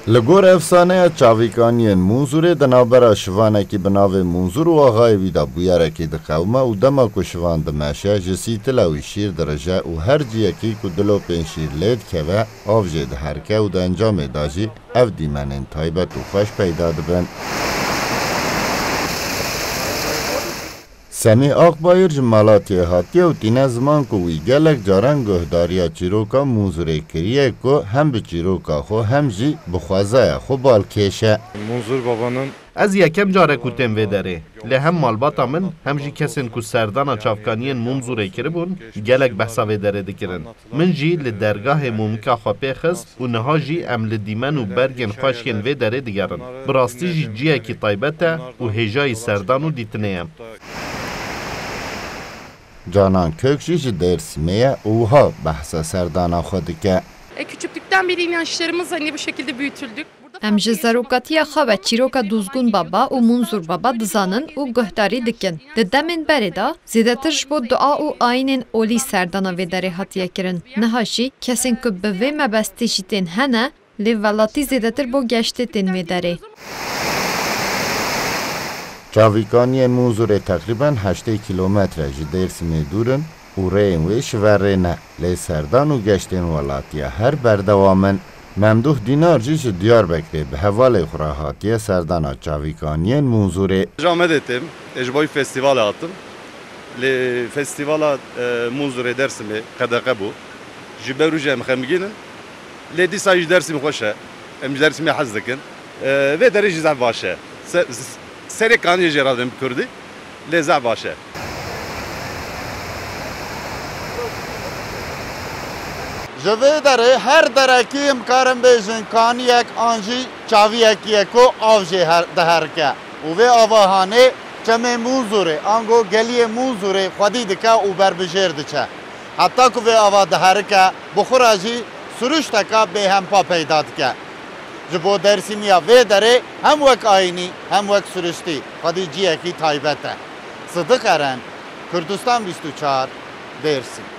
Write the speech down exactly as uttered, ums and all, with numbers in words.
Li gor efsaneya çavîkaniyên Munzûrê di navbera şivanekî bi navê Munzûr û axayê wî de bûyerekî diqewime û dema ku şivan dimeşe, ji sîtila wî şîr dirije û her ciyekî ku dilopên şîr lê dikeve, av jê diherike û di encamê de jî ev dîmenên taybet û xweş peyda dibin. Semî Akbayir ji Malatiyê hatiye û tîne ziman ku wî gelek caran guhdariya çîroka Munzurê kiriye ku hem bi çîroka xwe hem jî bi xwezaya xwe balkêş e. Munzur Baba'nın Ez yekem car e ku têm vê derê. Lê hem malbata min, hem jî kesên ku serdana çavkaniyên Munzurê kiribûn, gelek behsa vê derê dikirin. Min jî li dergahê mûmika xwe pê xist û niha jî em li dîmen û bergên xweş yên vê derê digerin. Bi rastî jî ciyekî taybet e û hêjayî serdan û dîtinê ye. Canan Kök jî ji Dêrsimê ye û wiha behsa serdana xwe dike. E, küçüklükten beri inançlarımız hani bu şekilde büyütüldük. Burada Em ji zerokatiya xwe ve çîroka Duzgun Baba û Munzur Baba dizanin û guhdarî dikin. Di demên berê de zêdetir ji bo dua û ayînên olî serdana vê derê hatiye kirin. Niha jî kesên ku bi vê mebestî jî tên hene, lê welatî zêdetir bo geştê tên vê derê. Çavîkaniyên Munzurê teqrîben heştê kîlometre ji Dêrsimê dûr in û rêyên wê ji ve rê ne, lê serdan û geştên welatiya her berdewam in. Memduh Dînar jî ji Diyarbekirê bi hevalê xwe re hatiye serdana çavîkaniyên Munzurê. Ji Amedê têm, ê ji bo festîvalê hatim. Lê festîvala, e, Munzurê Dêrsimê qedexe bû. Ji ber wî jî em xemgîn in. Lê dîsa jî Dêrsim xweş e. Em ji Dêrsimê hez dikin. E, vê derê jî zehf baş e. Se-, serê kaniyê jê radin bi kurdî. Lê zehf baş e. Ji vê derê her derekî em karin bêjin kaniyek an jî çaviyekî ye ku av jê her-, diherike. Û vê ava hanê çemê Munzurê, ango geliyê Munzurê xwedî dike û berbijêr diçe. Heta ku vê ava diherike, bi xwe re jî siruşteka bêhempa peyda dike. Ji bo Dêrsimîya vê derê hem wek ayînî, hem wek siruştî xwedî ciyekî taybet e. Sidiq Eren, Kurdistan bîst û çar, Dêrsim.